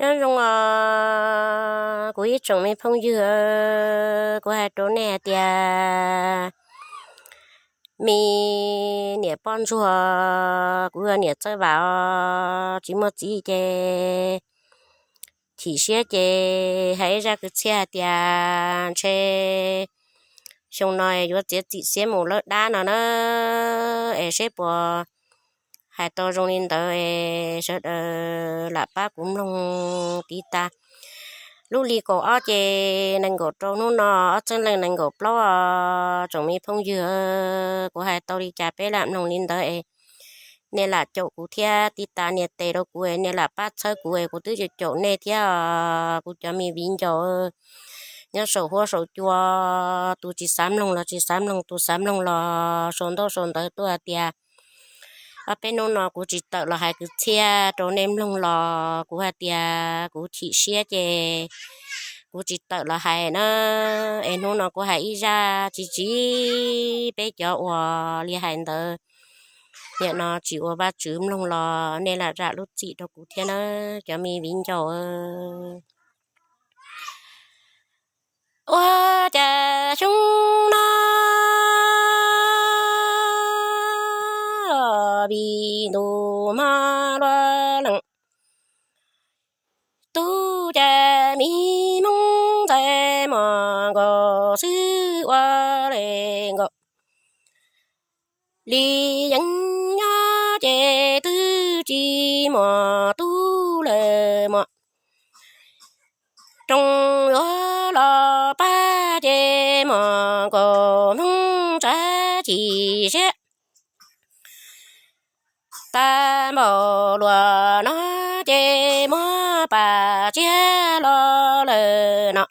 Nyob zoo os kuv ib tsoom me phooj ywg, kuv hais rau nej hais tias me niam poj ntsuag, kuv yog niam Txawj Vam os, tsis muaj txiv ces chim siab ces hais ib zaj kwv txhiaj hais tias ntshe xyoo no yuav txiav txim siab mus lawb dab no na, es seb puas hais tau zoo li ntawd es sawv daws lam pab kuv mloog tiv tas. Lub hli kaum ob ces nees nkaum rau hnub no, ob txhiab leej nees nkaum plaub os tsoom me phooj ywg, kuv hais tau li cas peb lam mloog li ntawd es nej lam caum kuv thiab tiv tas nias tes rau kuv es nej lam pab txhawb kuv es kuv twb caum caum nej thiab os kuv cov me viv ncaus nyob saum huab saum cua. Tus tsis xav mloog los tsis xav mloog, tus xav mloog los sau ntaub sau ntawv tuaj hais tias ob peb hnub no kuv tsis tawm los hais kwv txhiaj rau nej mloog los kuv hais tias kuv chim siab ces kuv tsis tawm los hais na. Es hnub no kuv hais ib zaj tsis tsis peb cov uas li hais ntawd, nim no tsis ua Vajtswv mloog los nej lam zam lub txim rau kuv thiab na cov me viv ncaus. Ua cas xyoo no vim ntuj hmo luaj lees, tub ces me Hmoob ntxhais mos nkaus xwb ua li nkaus. Li yeeb nyob ces twb tsis muaj tub lawm mos, rooj yuav los pab ces mos nkaus Hmoob tsav chim siab. Tag npaum luag no ces muab pam txiav los lawm no.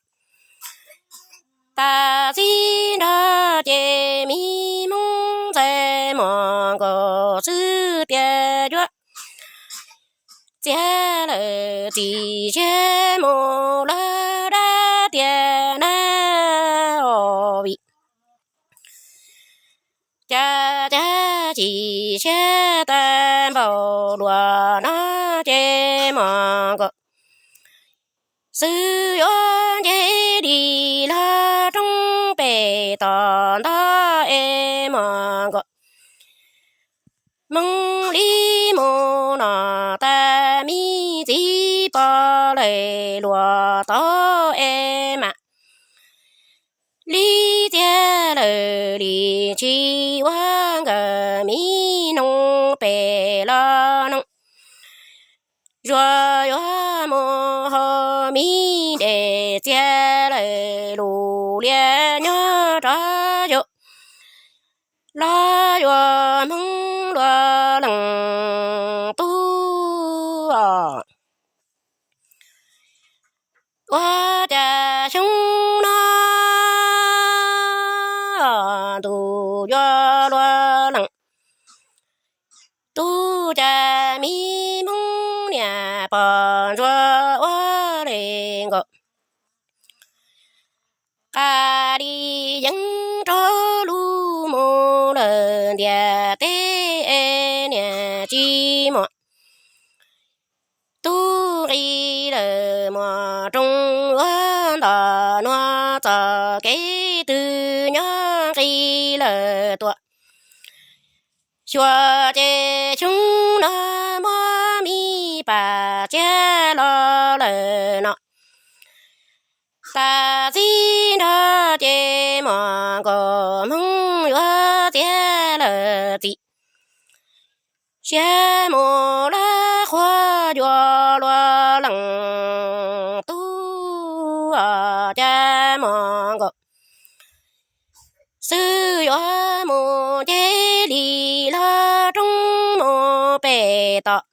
Tas txib nrog ces me Hmoob ntxhais mos nkaus xwb tias yuav txiav lawm txim siab mus lawm dab tiag na os vim cas cas chim siab tag npaum luag no ces mos nkaus xwb yuav nce li log roob pem tom ntoj es mos nkaus. Hmoob li mus no tas me txiv pog lawm luag tau es mam li txiav lawm li tsis ua nkawd me noog pem los noog. Zuag yuav mus haus me nres txiav lawm lus lias nyob rov yus los yuav Hmoob luag lees tub os. Ua cas xyoo no ntuj yuav luag lees, tub cas me Hmoob niam pog ntsuag ua li nkaus. Qas li yeeb rau lub mus lawm ntiaj teb es niam tsis muaj tub nqi lawm muaj rooj yuav nto nuav txoj kev twg nyob nqi lawm tuaj. Xyuas ces xyoo no muab me pam txiav los lawm no. Tas txib nrog ces mos nkaus Hmoob yuav txiav lawm txim siab mus lawm qhuav yuav luag lees tub os cas mos nkaus xwb yuav mus nce li log roob mus pem tom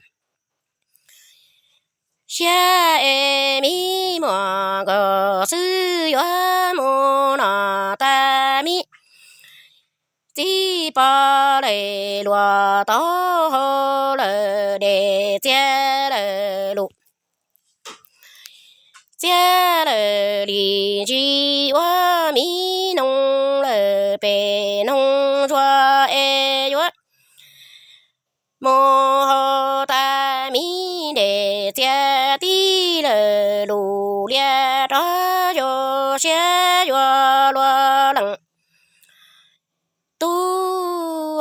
siab es me mos nkaus xwb yuav mus no tas me txiv pog lawm luag tau haus lawm dej txiav lawm lus txiav lawm li tsis ua me noog lawm pem noog zuag es yuav mus haus tas me nres txiav tib lawm lus liab rov yuav siab yuav luag lees. Tub,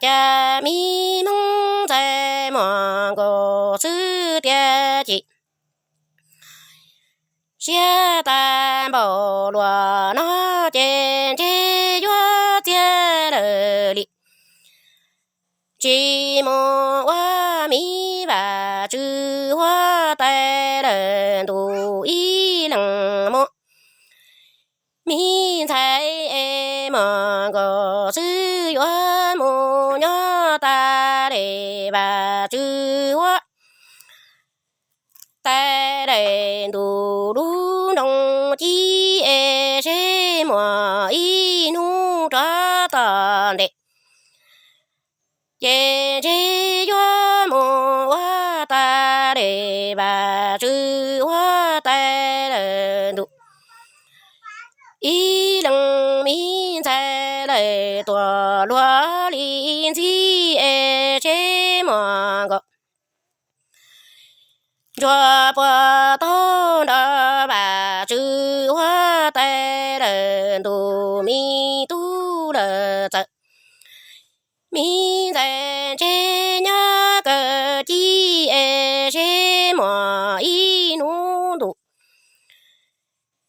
cas me Hmoob ntxhais muam nkaus xwb tiag ces siab tag npaum luag no ces ntshe yuav txiag lawm li. Tsis mus ua me Vajtswv huab tais lawm ntus ib leeg mus. Me ntxhais es muam nkaus xwb yuav mus nyob tas li Vajtswv huab tais lawm ntus lub nroog ci es seb muam ib hnub rov tom ntej ces ntshe yuav mus ua tas li Vajtswv huab tais lawm ntus ib leeg. Me ntxhais lawm tuaj luag li ntxhib es seb muam nkaus ntsuag puas tau nrog Vajtswv huab tais lawm ntus. Me tub lawm txawm, me ntxhais ntshe nyob kawg ci es seb muam ib hnub ntus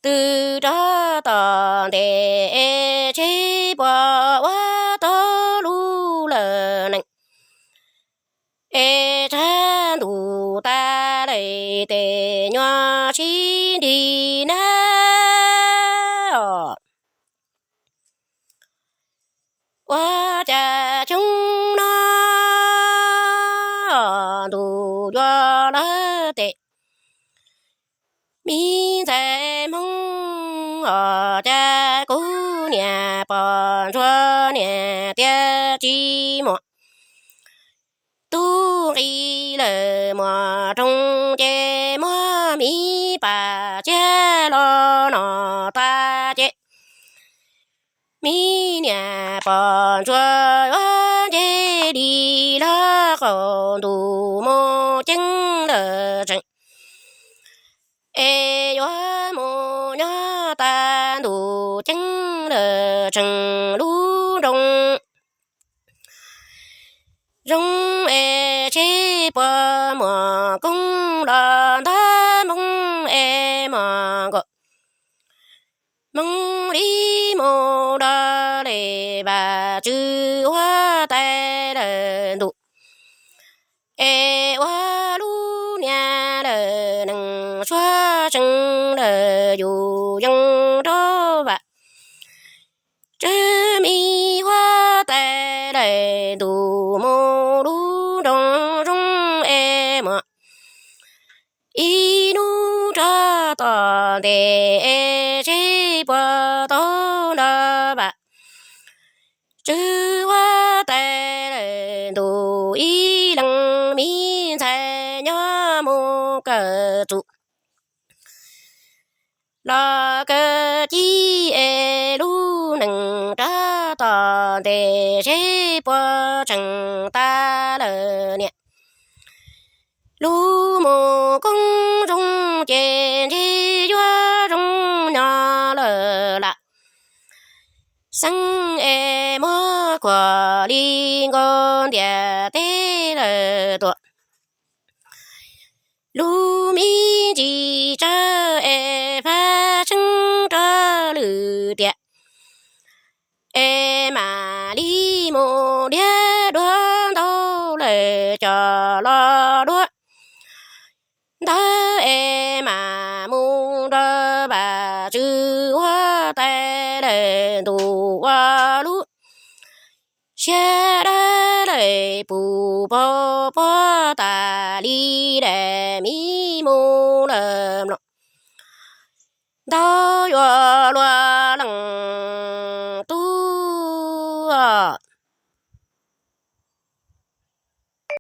twg rov tom ntej es seb puas ua tau lub lawm neej es tshav ntuj tas lawm tes nyuam sib nrig na. Ua cas xyoo no ntuj yuav lawm tes me ntxhais Hmoob os, cas kuv niam pom ntsuag niam tias tsis muaj tub nqi lawm muaj rooj ces muab me pas tsiab los no tas ces me niam pom ntsuag yuav nce li lawm qaum ntuj mus ceeb lawm tseem es yuav mus nyob tas ntuj ceeb lawm tseem lub nroog zoo es seb puas muaj koob los ntag Hmoob es muaj nkaus Hmoob li mus rau li Vajtswv huab tais lawm ntuj es ua lub niag lawm neej suab tseeb lawm yus yeej rau Vajtswv me huab tais lawm ntuj mus lub nroog zoo es muaj ib hnub rov tom ntej es seb puas tau nrog Vajtswv huab tais lawm ntuj ib leeg. Me ntxhais nyob mus kawm txuj los kawg ci es lub neej rov tom ntej seb puas tseem tas lawm niam. Lub mus koob zoo ces ntshe yuav zoo nyob lawm lam xeeb es muab khuam li nkaus ntiaj teb lawm tuaj. Lub me ntsis tsawb es fab tseeb rau lwm tiam es mam li mus liab duab ntau lawm cov los duab ntawd es mam mus nrog Vajtswv huab tais lawm ntuj ua lub siab dawb lawm puv pag puag tas li daim me mus lawm mlom ntau yuav luag leej